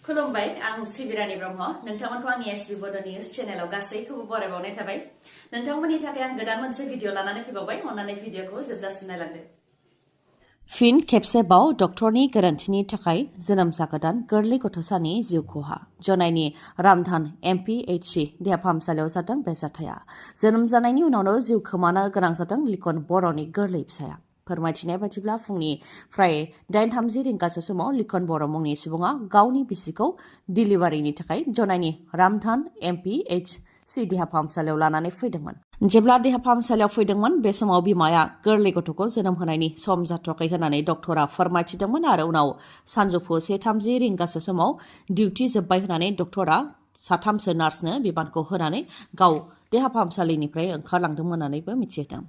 खुलुमबाय आं सिबिरानि ब्रह्म नोंथांमोनखौ आंनि एसबी बड निउज चेनेलाव गासैखौबो बरायबावनाय थाबाय नोंथांमोननि थाखाय आं गोदान मोनसे भिडिअ लानानै फैबावबाय अन्नानै भिडिअखौ जोबजासिम नायलांदो फिन खेबसेबाव डक्टरनि गोरोन्थिनि थाखाय जोनोम जागोदान गोरलै गथ'सानि जिउ खहा जनायनि रामधान एमपिएचसि देहा फाहामसालियाव जादों बे जाथाया जोनोम जानायनि उनावनो जिउ खोमानो गोनां जादों लिकन बर'नि गोरलै फिसाया फोरमायथिनाय बायदिब्ला फुंनि फ्राय 8:30 रिंगासो समाव लिकन बर' मुंनि सुबुङा गावनि बिसिखौ डिलिभारिनि थाखाय जनायनि रामधान एमपिएचसि देहा फाहामसालियाव लानानै फैदोंमोन जेब्ला देहा फाहामसालियाव फैदोंमोन बे समाव बिमाया गोरलै गथ'खौ जोनोम होनायनि सम जाथ'वाखै होननानै डक्टरा फोरमायथिदोंमोन आरो उनाव सानजौफु 1:30 रिंगासो समाव डिउटि जोब्बाय होननानै डक्टरा साथामसो नार्सनो बिबानखौ होनानै गाव देहा फाहामसालिनिफ्राय ओंखारलांदोंमोन होननानैबो मिथिदों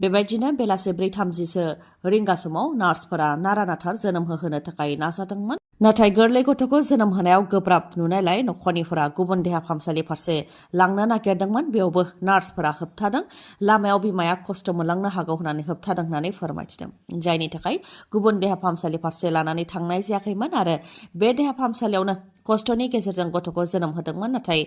बेबायदिनो बेलासे 4:30 रिंगा समाव नार्सफोरा नारानाथार जोनोम होहोनो थाखाय नाजादोंमोन नाथाय गोरलै गथ'खौ जोनोम होनायाव गोब्राब नुनायलाय नखरनिफोरा गुबुन देहा फाहामसालि फारसे लांनो नागिरदोंमोन बेयावबो नार्सफोरा होबथादों लामायाव बिमाया खस्थ' मोनलांनो हागौ होननानै होबथादों होननानै फोरमायथिदों जायनि थाखाय गुबुन देहा फाहामसालि फारसे लानानै थांनाय जायाखैमोन आरो बे देहा फाहामसालियावनो खस्थ'नि गेजेरजों गथ'खौ जोनोम होदोंमोन नाथाय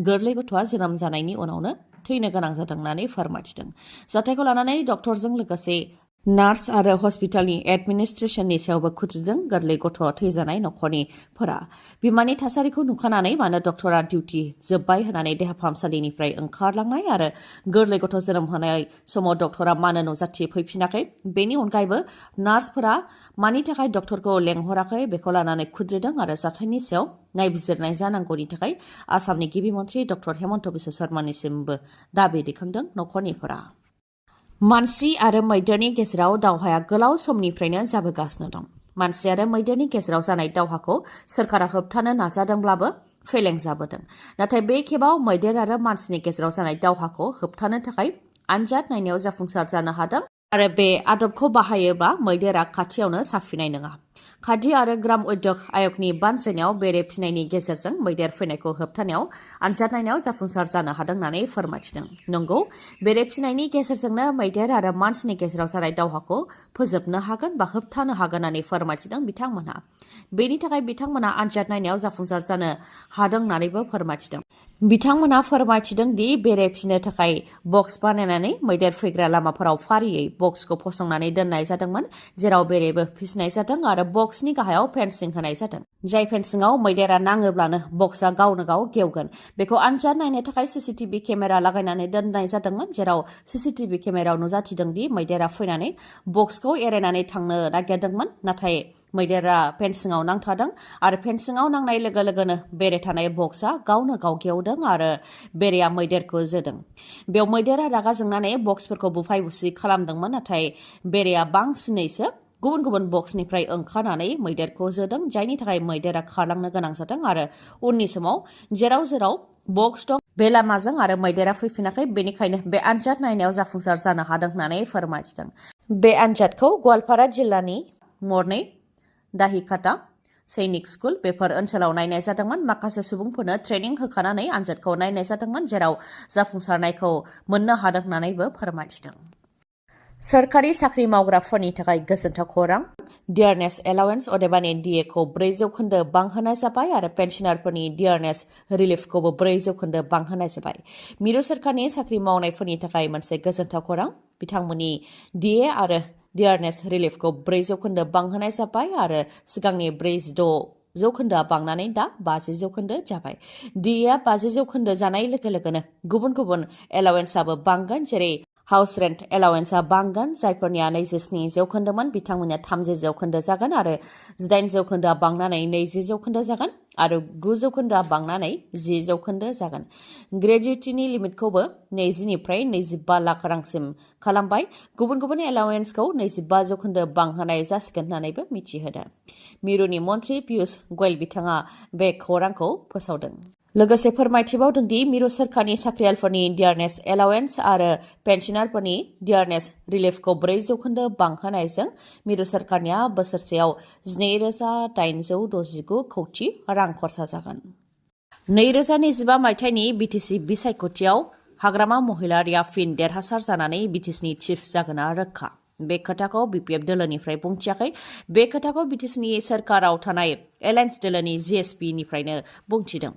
गोरलै गथ'आ जोनोम जानायनि उनावनो थैनो गोनां जादों होननानै फोरमायथिदों जाथायखौ लानानै डक्टरजों लोगोसे नार्स आरो हस्पिटालनि एडमिनिस्ट्रेशननि सायावबो खुद्रिदों गोरलै गथ' थैजानाय नखरनिफोरा बिमानि थासारिखौ नुखानानै मानो डक्टरा डिउटि जोब्बाय होननानै देहा फाहामसालिनिफ्राय ओंखारलांनाय आरो गोरलै गथ' जोनोम होनाय समाव डक्टरा मानो नुजाथि फैफिनाखै बेनि अनगायैबो नार्सफोरा मानि थाखाय डक्टरखौ लेंहराखै बेखौ लानानै खुद्रिदों आरो जाथायनि सायाव नायबिजिरनाय जानांगौनि थाखाय आसामनि गिबि मन्थ्रि डक्टर हेमन्त बिश्व शर्मानिसिमबो दाबि दैखांदों नखरनिफोरा मानसि आरो मैदेरनि गेजेराव दावहाया गोलाव समनिफ्रायनो जाबोगासिनो दं मानसि आरो मैदेरनि गेजेराव जानाय दावहाखौ सोरखारा होबथानो नाजादोंब्लाबो फेलें जाबोदों नाथाय बे खेबाव मैदेर आरो मानसिनि गेजेराव जानाय दावहाखौ होबथानो थाखाय आनजाद नायनायाव जाफुंसार जानो हादों आरो बे आदबखौ बाहायोब्ला मैदेरा खाथियावनो साफिनाय नङा खाद्य आरो ग्राम उद्योग आयगनि बानजायनायाव बेरे फिनायनि गेजेरजों मैदेर फैनायखौ होबथानायाव आनजाद नायनायाव जाफुंसार जानो हादों होननानै फोरमायथिदों नंगौ बेरे फिनायनि गेजेरजोंनो मैदेर आरो मानसिनि गेजेराव जानाय दावहाखौ फोजोबनो हागोन बा होबथानो हागोन होननानै फोरमायथिदों बिथांमोनहा बेनि थाखाय बिथांमोना आनजाद नायनायाव जाफुंसार जानो हादों होननानैबो फोरमायथिदों बिथांमोना फोरमायथिदों दि बेरे फिनो थाखाय बक्स बानायनानै मैदेर फैग्रा लामाफोराव फारियै बक्सखौ फसंनानै दोननाय जादोंमोन जेराव बेरेबो फिसिनाय जादों आरो बक्सनि गाहायाव फेन्सिं होनाय जादों जाय फेन्सिंआव मैदेरा नाङोब्लानो बक्सआ गावनो गाव गेवगोन बेखौ आनजाद नायनो थाखाय सीसीटीवी केमेरा लागायनानै दोननाय जादोंमोन जेराव सीसीटीवी केमेरायाव नुजाथिदों दि मैदेरा फैनानै बक्सखौ एरायनानै थांनो नागिरदोंमोन नाथाय मैदेरा फेन्सिंआव नांथादों आरो फेन्सिंआव नांनाय लोगो लोगोनो बेरे थानाय बक्सआ गावनो गाव गेवदों आरो बेरेया मैदेरखौ जोदों बेयाव मैदेरा रागा जोंनानै बक्सफोरखौ बुफाय बुसि खालामदोंमोन नाथाय बेरेया बांसिनैसो गुबुन गुबुन बक्सनिफ्राय ओंखारनानै मैदेरखौ जोदों जायनि थाखाय मैदेरा खारलांनो गोनां जादों आरो उननि समाव जेराव जेराव बक्स दं बे लामाजों आरो मैदेरा फैफिनाखै बेनिखायनो बे आनजाद नायनायाव जाफुंसार जानो हादों होननानै फोरमायथिदों बे आनजादखौ गवालपारा जिल्लानि मरनै दाहिकाटा सैनिक स्कुल बेफोर ओनसोलाव नायनाय जादोंमोन माखासे सुबुंफोरनो ट्रेनिं होखानानै आनजादखौ नायनाय जादोंमोन जेराव जाफुंसारनायखौ मोननो हादों होननानैबो फोरमायथिदों सोरखारि साख्रि मावग्राफोरनि थाखाय गोजोनथाव खौरां डियारनेस एलाउन्स अदेबानि डिएखौ 4% बांहोनाय जाबाय आरो पेन्सनारफोरनि डियारनेस रिलिफखौबो 4% बांहोनाय जाबाय मिरु सोरखारनि साख्रि मावनायफोरनि थाखाय मोनसे गोजोनथाव खौरां बिथांमोननि डिए आरो डियारनेस रिलिफखौ 4% बांहोनाय जाबाय आरो सिगांनि 46% बांनानै दा 50% जाबाय डिएआ 50% जानाय लोगो लोगोनो गुबुन गुबुन एलाउन्सआबो बांगोन जेरै हाउस रेन्ट एलाउन्सआ बांगोन जायफोरनिया 27% मोन बिथांमोननिया 30% जागोन आरो 8% बांनानै 20% जागोन आरो 9% बांनानै 10% जागोन ग्रेजुइटिनि लिमिटखौबो 20 निफ्राय 25 लाख रांसिम खालामबाय गुबुन गुबुन एलाउन्सखौ 25% बांहोनाय जासिगोन होननानैबो मिथिहोदों मिरुनि मन्थ्रि पियुष गोयल बिथाङा बे खौरांखौ फोसावदों लोगोसे फोरमायथिबावदों दि मिरु सोरखारनि साख्रियालफोरनि डियारनेस एलाउन्स आरो पेन्सनारफोरनि डियारनेस रिलिफखौ 4% बांहोनायजों मिरु सोरखारनिया बोसोरसेयाव 2,869 कौटि रां खरसा जागोन 2025 मायथाइनि बिटिसि बिसायख'थियाव हाग्रामा महिलारिया फिन देरहासार जानानै बिटिसिनि चिफ जागोना रोखा बे खोथाखौ BPF दोलोनिफ्राय बुंथियाखै बे खोथाखौ BTSनि सरकाराव थानाय एलायन्स दोलोनि GSP निफ्रायनो बुंथिदों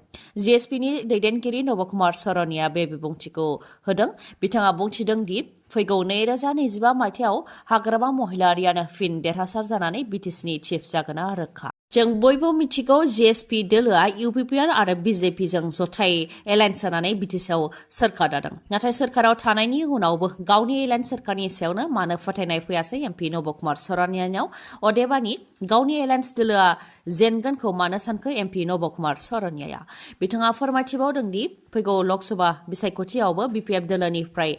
GSP नि दैदेनगिरि नबकुमार सरनिया बे बिबुंथिखौ होदों बिथाङा बुंथिदों दि फैगौ 2025 मायथाइयाव हाग्रामा महिलारियानो फिन देरहासार जानानै BTSनि चिफ जागोना रोखा जों बयबो मिथिगौ GSP दोलोआ UPPR आरो BJP जों जथाय एलायन्स जानानै BTSआव सरकार दादों नाथाय सरकाराव थानायनि उनावबो गावनि एलायन्स सरकारनि सायावनो मानो फोथायनाय फैयासै MP नबकुमार सरनियानाव अदेबानि गावनि एलायन्स दोलोआ जेनगोनखौ मानो सानखो MP नबकुमार सरनियाया बिथाङा फोरमायथिबावदों दि फैगौ लकसभा बिसायख'थियावबो BPF दोलोनिफ्राय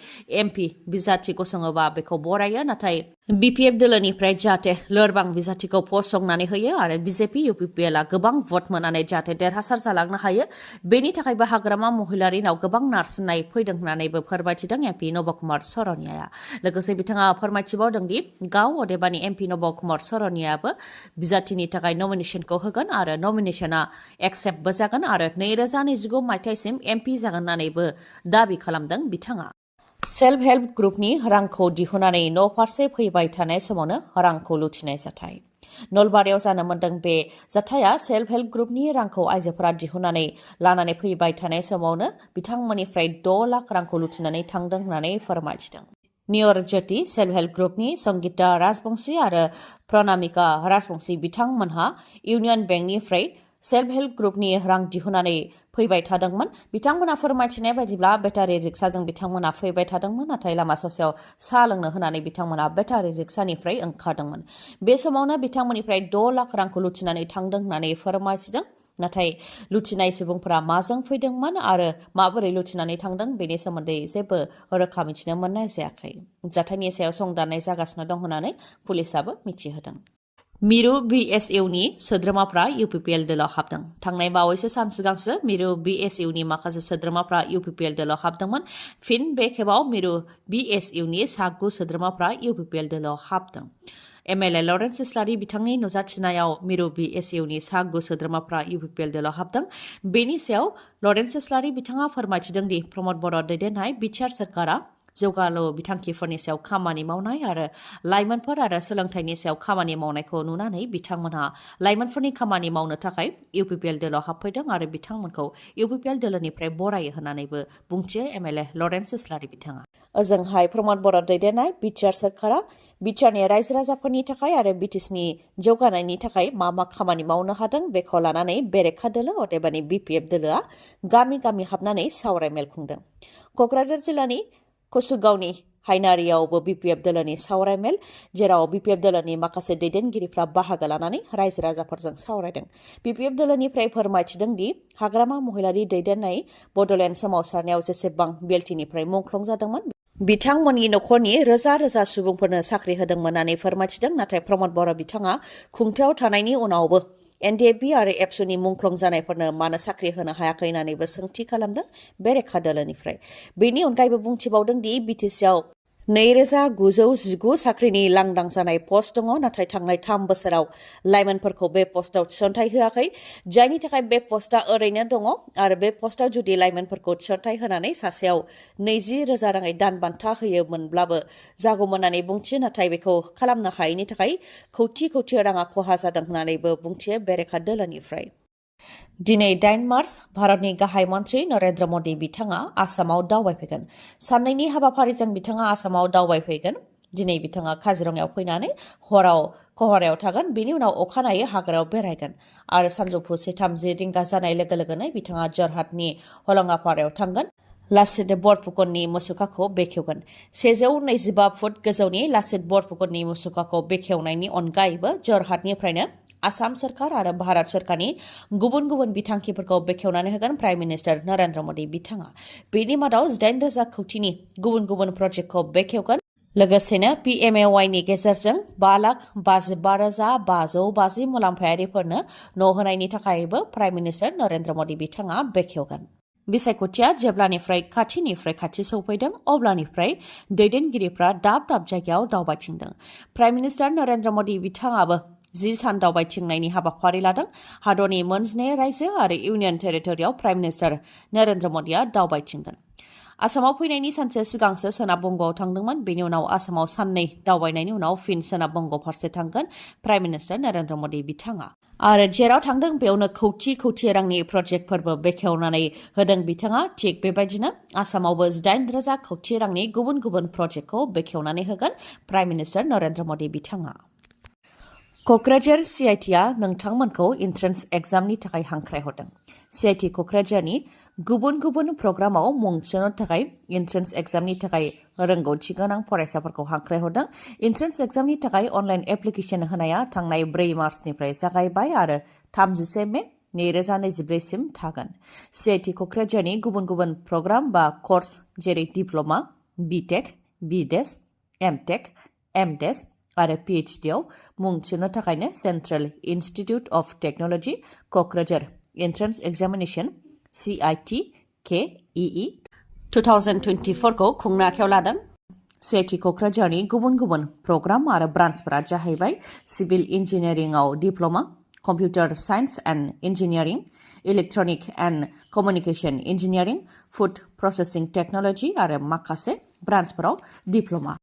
MP बिजाथि गसङोबा बेखौ बरायो नाथाय BPF दोलोनिफ्राय जाहाथे लोरबां बिजाथिखौ फसंनानै होयो आरो BJP UPPLआ गोबां भट मोननानै जाहाथे देरहासार जालांनो हायो बेनि थाखायबो हाग्रामा महिलारिनाव गोबां नारसिननाय फैदों होननानैबो फोरमायथिदों MP नबकुमार सरनियाया लोगोसे बिथाङा फोरमायथिबावदों दि गाव अदेबानि MP नबकुमार सरनियाबो बिजाथिनि थाखाय नमिनेसनखौ होगोन आरो नमिनेसना एक्सेप्टबो जागोन आरो 2029 मायथाइसिम MP जागोन होननानैबो दाबि खालामदों बिथाङा सेल्फ हेल्प ग्रुपनि रांखौ दिहुननानै न' फारसे फैबाय थानाय समावनो रांखौ लुथिनाय जाथाय नलबारियाव जानो मोन्दों बे जाथाया सेल्फ हेल्प ग्रुपनि रांखौ आइजोफोरा दिहुननानै लानानै फैबाय थानाय समावनो बिथांमोननिफ्राय 6 लाख रांखौ लुथिनानै थांदों होननानै फोरमायथिदों नियर ज्योति सेल्फ हेल्प ग्रुपनि संगीता राजबंशी आरो प्रनामिका राजबंशी बिथांमोनहा इउनियन बेंकनिफ्राय सेल्फ हेल्प ग्रुपनि रां दिहुननानै फैबाय थादोंमोन बिथांमोना फोरमायथिनाय बायदिब्ला बेटारि रिक्साजों बिथांमोना फैबाय थादोंमोन नाथाय लामा ससेयाव साहा लोंनो होनानै बिथांमोना बेटारि रिक्सानिफ्राय ओंखारदोंमोन बे समावनो बिथांमोननिफ्राय 6 लाख रांखौ लुथिनानै थांदों होननानै फोरमायथिदों नाथाय लुथिनाय सुबुंफोरा माजों फैदोंमोन आरो माबोरै लुथिनानै थांदों बेनि सोमोन्दै जेबो रोखा मिथिनो मोननाय जायाखै जाथायनि सायाव संदाननाय जागासिनो दं होननानै पुलिसाबो मिथिहोदों मिरु BSUनि सोद्रोमाफ्रा UPPL दोलोआव हाबदों थांनाय बावैसो सान सिगांसो मिरु BSUनि माखासे सोद्रोमाफ्रा UPPL दोलोआव हाबदोंमोन फिन बे खेबाव मिरु BSUनि सा 9 सोद्रोमाफ्रा UPPL दोलोआव हाबदों MLA लरेन्स इस्लारि बिथांनि नुजाथिनायाव मिरु BSUनि सा 9 सोद्रोमाफ्रा UPPL दोलोआव हाबदों बेनि सायाव लरेन्स इस्लारि बिथाङा फोरमायथिदों दि प्रमद बर' दैदेननाय बिटिआर सरकारा जौगालु बिथांखिफोरनि सायाव खामानि मावनाय आरो लाइमोनफोर आरो सोलोंथाइनि सायाव खामानि मावनायखौ नुनानै बिथांमोनहा लाइमोनफोरनि खामानि मावनो थाखाय UPPL दोलोआव हाबफैदों आरो बिथांमोनखौ UPPL दोलोनिफ्राय बरायो होननानैबो बुंथियो MLA लरेन्स इस्लारि बिथाङा ओजोंहाय प्रमद बर' दैदेननाय बिटिआर सरकारा बिटिआरनि रायजो राजाफोरनि थाखाय आरो BTSनि जौगानायनि थाखाय मा मा खामानि मावनो हादों बेखौ लानानै बेरेखा दोलो अदेबानि BPF दोलोआ गामि गामि हाबनानै सावराय मेल खुंदों क'क्राझार जिल्लानि कसुगावनि हायनारियावबो BPF दोलोनि सावराय मेल जेराव BPF दोलोनि माखासे दैदेनगिरिफ्रा बाहागो लानानै रायजो राजाफोरजों सावरायदों BPF दोलोनिफ्राय फोरमायथिदों दि हाग्रामा महिलारि दैदेननाय बड'लेण्ड सोमावसारनायाव जेसेबां बेल्टिनिफ्राय मुंख्लं जादोंमोन बिथांमोननि नखरनि रोजा रोजा सुबुंफोरनो साख्रि होदोंमोन होननानै फोरमायथिदों नाथाय प्रमद बर' बिथाङा खुंथायाव थानायनि उनावबो NDFB आरो एबसुनि मुंख्लं जानायफोरनो मानो साख्रि होनो हायाखै होननानैबो सोंथि खालामदों बेरेखा दोलोनिफ्राय बेनि अनगायैबो बुंथिबावदों दि BTSआव 2919 साख्रिनि लांदां जानाय पस्ट दङ नाथाय थांनाय 3 बोसोराव लाइमोनफोरखौ बे पस्टआव थिसनथाइ होआखै जायनि थाखाय बे पस्टआ ओरैनो दङ आरो बे पस्टआव जुदि लाइमोनफोरखौ थिसनथाइ होनानै सासेयाव 20,000 राङै दान बान्था होयोमोनब्लाबो जागौमोन होननानै बुंथियो नाथाय बेखौ खालामनो हायैनि थाखाय खौथि खौथि राङा खहा जादों होननानैबो बुंथियो बेरेखा दोलोनिफ्राय दिनै 8 मार्च भारतनि गाहाय मन्त्रि नरेन्द्र मदि बिथाङा आसामाव दावबायफैगोन साननैनि हाबाफारिजों बिथाङा आसामाव दावबायफैगोन दिनै बिथाङा काजिरङायाव फैनानै हराव क'हरायाव थागोन बेनि उनाव अखानायै हाग्रायाव बेरायगोन आरो सानजौफु 1:30 रिंगा जानाय लोगो लोगोनो बिथाङा जरहाटनि हलंगापारायाव थांगोन लाचित बरफुकननि मुसुखाखौ बेखेवगोन 125 फुट गोजौनि लाचित बरफुकननि मुसुखाखौ बेखेवनायनि अनगायैबो जरहाटनिफ्रायनो आसाम सरकार आरो भारत सरकारनि गुबुन गुबुन बिथांखिफोरखौ बेखेवनानै होगोन प्राइम मिनिस्टार नरेन्द्र मदि बिथाङा बेनि मादाव 8,000 कोटिनि गुबुन गुबुन प्रजेक्टखौ बेखेवगोन लोगोसेनो PMAY-नि गेजेरजों 5,55,550 मुलाम्फायारिफोरनो न' होनायनि थाखायबो प्राइम मिनिस्टार नरेन्द्र मदि बिथाङा बेखेवगोन बिसायख'थिया जेब्लानिफ्राय खाथिनिफ्राय खाथि सौफैदों अब्लानिफ्राय दैदेनगिरिफ्रा दाब दाब जायगायाव दावबायथिंदों प्राइम मिनिस्टार नरेन्द्र मदि बिथाङाबो 10 सान दावबायथिंनायनि हाबाफारि लादों हादरनि 12 रायजो आरो इउनियन टेरिटरियाव प्राइम मिनिस्टार नरेन्द्र मदिआ दावबायथिंगोन आसामाव फैनायनि सानसे सिगांसो सोनाब बंगआव थांदोंमोन बेनि उनाव आसामाव साननै दावबायनायनि उनाव फिन सोनाब बंग फारसे थांगोन प्राइम मिनिस्टार नरेन्द्र मदि बिथाङा आरो जेराव थांदों बेयावनो खौथि रांनि प्रजेक्टफोरबो बेखेवनानै होदों बिथाङा थिग बेबायदिनो आसामावबो 8,000 खौथि रांनि गुबुन गुबुन प्रजेक्टखौ बेखेवनानै होगोन प्राइम मिनिस्टार नरेन्द्र मदि बिथाङा क'क्राझार CITआ नोंथांमोनखौ एन्ट्रेन्स एग्जामनि थाखाय हांख्रायहरदों CIT क'क्राझारनि गुबुन गुबुन प्रग्रामाव मुं थिसन्नो थाखाय एन्ट्रेन्स एग्जामनि थाखाय रोंगौथि गोनां फरायसाफोरखौ हांख्रायहरदों एन्ट्रेन्स एग्जामनि थाखाय अनलाइन एप्लिकेसन होनाया थांनाय 4 मार्चनिफ्राय जागायबाय आरो 31 मे 2024 सिम थागोन CIT क'क्राझारनि गुबुन गुबुन प्रग्राम बा कर्स जेरै diploma BTech BDes MTech MDes आरो PhD आव मुं थिसन्नो थाखायनो central institute of technology Kokrajhar entrance examination CITKEE 2024 खौ खुंनो आखायाव लादों CIT क'क्राझारनि गुबुन गुबुन प्रग्राम आरो ब्रान्चफोरा जाहैबाय सिभिल इन्जिनियारिंआव diploma computer science and engineering electronic and communication engineering food processing technology आरो माखासे ब्रान्चफोराव डिप्ल'मा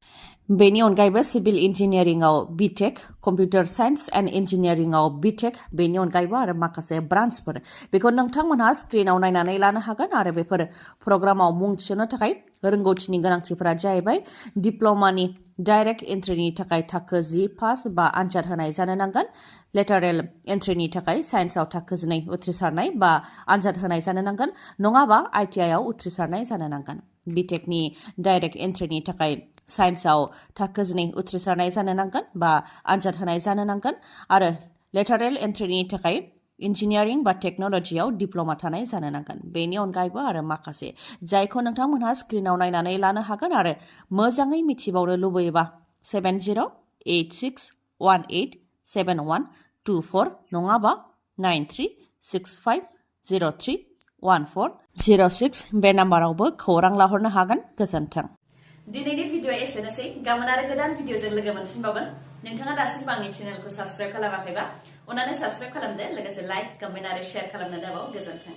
बेनि अनगायैबो सिभिल इन्जिनियारिंआव BTech कम्पिउटार साइन्स एन्ड इन्जिनियारिंआव BTech बेनि अनगायैबो आरो माखासे ब्रान्चफोर बेखौ नोंथांमोनहा स्क्रिनाव नायनानै लानो हागोन आरो बेफोर प्रग्रामाव मुं थिसन्नो थाखाय रोंगौथिनि गोनांथिफोरा जाहैबाय डिप्ल'मानि डाइरेक्ट एन्ट्रिनि थाखाय थाखो 10 पास बा आनजाद होनाय जानो नांगोन लेटारेल एन्ट्रिनि थाखाय साइन्सआव थाखो 12 उथ्रिसारनाय बा आनजाद होनाय जानो नांगोन नङाबा ITI आव उथ्रिसारनाय जानो नांगोन BTechनि डाइरेक्ट एन्ट्रिनि थाखाय साइन्सआव थाखो 12 उथ्रिसारनाय जानो नांगोन बा आनजाद होनाय जानो नांगोन आरो लेटारेल एन्ट्रिनि थाखाय इन्जिनियारिं बा टेक्न'लजियाव डिप्ल'मा थानाय जानो नांगोन बेनि अनगायैबो आरो माखासे जायखौ नोंथांमोनहा स्क्रिनाव नायनानै लानो हागोन आरो मोजाङै मिथिबावनो लुबैयोबा 7086187124 नङाबा 9365031406 बे नाम्बारावबो खौरां लाहरनो हागोन गोजोन्थों दिनैनि भिडिअ'आ एसेनोसै गाबोन आरो गोदान भिडिअ'जों लोगो मोनफिनबावगोन नोंथाङा दासिमबो आंनि चेनेलखौ साबस्क्राइब खालामाखैबा अन्नानै साबस्क्राइब खालामदो लोगोसे लाइक कमेन्ट आरो शेयार खालामनो दाबाव गोजोन्थों